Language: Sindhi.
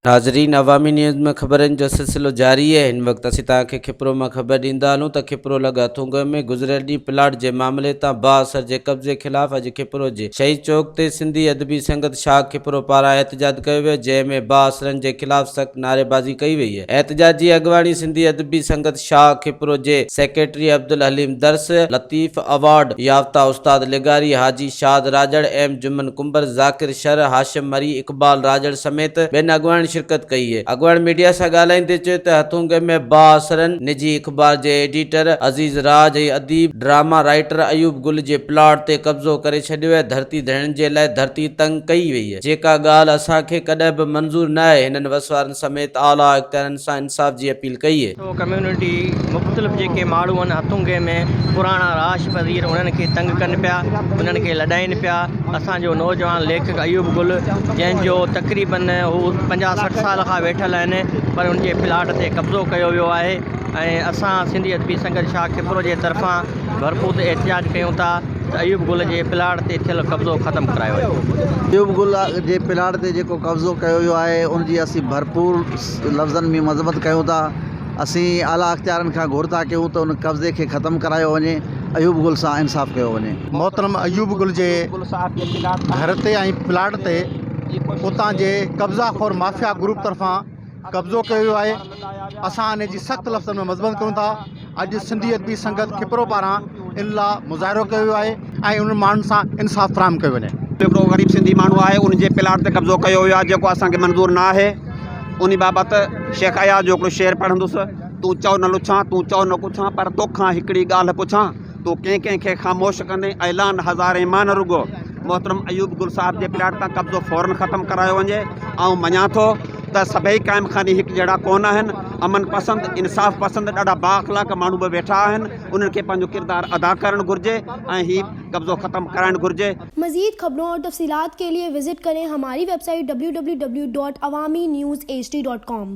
ناظرين عوامي نيوز ۾ خبرن جو سلسلو جاري آهي هن وقت اسين توهان کي کپرو مان خبر ڏيندا هلون ته کپرو لڳ هٿونگه ۾ گذريل ڏينهن پلاٽ جي معاملي تان بااثر جي قبضي خلاف اڄ کپرو جي شهيد چوڪ تي سنڌي ادبي سنگت شاخ کپرو پاران احتجاج ڪيو ويو جنهن ۾ بااثرن جي خلاف سخت نعريبازي ڪئي وئي احتجاج جي اڳواڻي سنڌي ادبي سنگت شاهه کپرو جي سيڪريٽري عبدالحليم درس، لطيف ايوارڊ يافته استاد لغاري، حاجي شاد راڄڙ، ايم جمن ڪنڀر، ذاڪر شر، هاشم مري، اقبال راڄڙ سميت ٻين اڳواڻن شرڪت ڪئي. اڳواڻن ميڊيا سان ڳالهائيندي چيو ته هٿونگي ۾ بااثرن نجي اخبار جي ايڊيٽر عزيز راڄ ۽ اديب، ڊراما رائيٽر ايوب گل جي پلاٽ تي قبضو ڪري ڇڏيو ۽ ڌرتي ڌڻين جي لاء ڌرتي تنگ ڪئي وئي جيڪا ڳالهه اسان کي ڪڏهن به منظور نه آهي هنن وسوارن سميت اعليٰ اختيارين سان انصاف جي اپيل ڪئي. سو ڪميونٽي مختلف جيڪي ماڻهو آهن هٿونگي ۾ پراڻا رهائش پذير انهن کي تنگ ڪن پيا انهن کي لڏائين پيا اسان جو نوجوان ليکڪ ايوب گل جنهن جو تقريبن هو پنجاهه 60 سال کان ويٺل آهن پر ان جي پلاٽ تي قبضو ڪيو ويو آهي ۽ اسان سنڌي ادبي سنگت شاهه کپرو جي طرفان ڀرپور احتجاج ڪيون ٿا ته ايوب گل جي پلاٽ تي ٿيل قبضو ختم ڪرايو وڃي. ايوب گل جي پلاٽ تي جيڪو قبضو ڪيو ويو آهي ان جي اسين ڀرپور لفظن ۾ مذمت ڪيون ٿا اسين اعليٰ اختيارن کان گهر ٿا ڪيون ته ان قبضي کي ختم ڪرايو وڃي ايوب گل سان انصاف ڪيو وڃي. محترم ايوب گل جي گهر تي ۽ پلاٽ تي اتان جي قبضا خور مافيا گروپ طرفان قبضو ڪيو ويو آهي اسان ان جي سخت لفظن ۾ مذمت ڪريون ٿا اڄ سنڌي ادبي سنگت کپرو پاران ان لا مظاهرو ڪيو ويو آهي ۽ انهن ماڻهن سان انصاف فراهم ڪيو وڃي. هڪڙو غريب سنڌي ماڻهو آهي ان جي پلاٽ تي قبضو ڪيو ويو آهي جيڪو اسان کي منظور نه آهي ان بابت شيخ اياز جو هڪڙو شعر پڙهندس تون چئو نه لڇان تون چئو نه ڪڇان پر توکان هڪڙي ڳالهه پڇان تون ڪنهن ڪنهن کي خاموش ڪندين اعلان هزارين مان نه رڳو محترم ايوب گل صاحب جي پلاٽ تان قبضو فورن ختم ڪرايو وڃي آئون مڃان ٿو ته سڀئي قائم خاني هڪجهڙا ڪونه آهن امن پسند انصاف پسند ڏاڍا بااخلاق ماڻهو به ويٺا آهن انهن کي پنهنجو ڪردار ادا ڪرڻ گهرجي ۽ هي قبضو ختم ڪرائڻ گهرجي. مزيد خبرون اور تفصيلات کے لئے وزٽ کریں ہماری web site www.awamiNewsHD.com.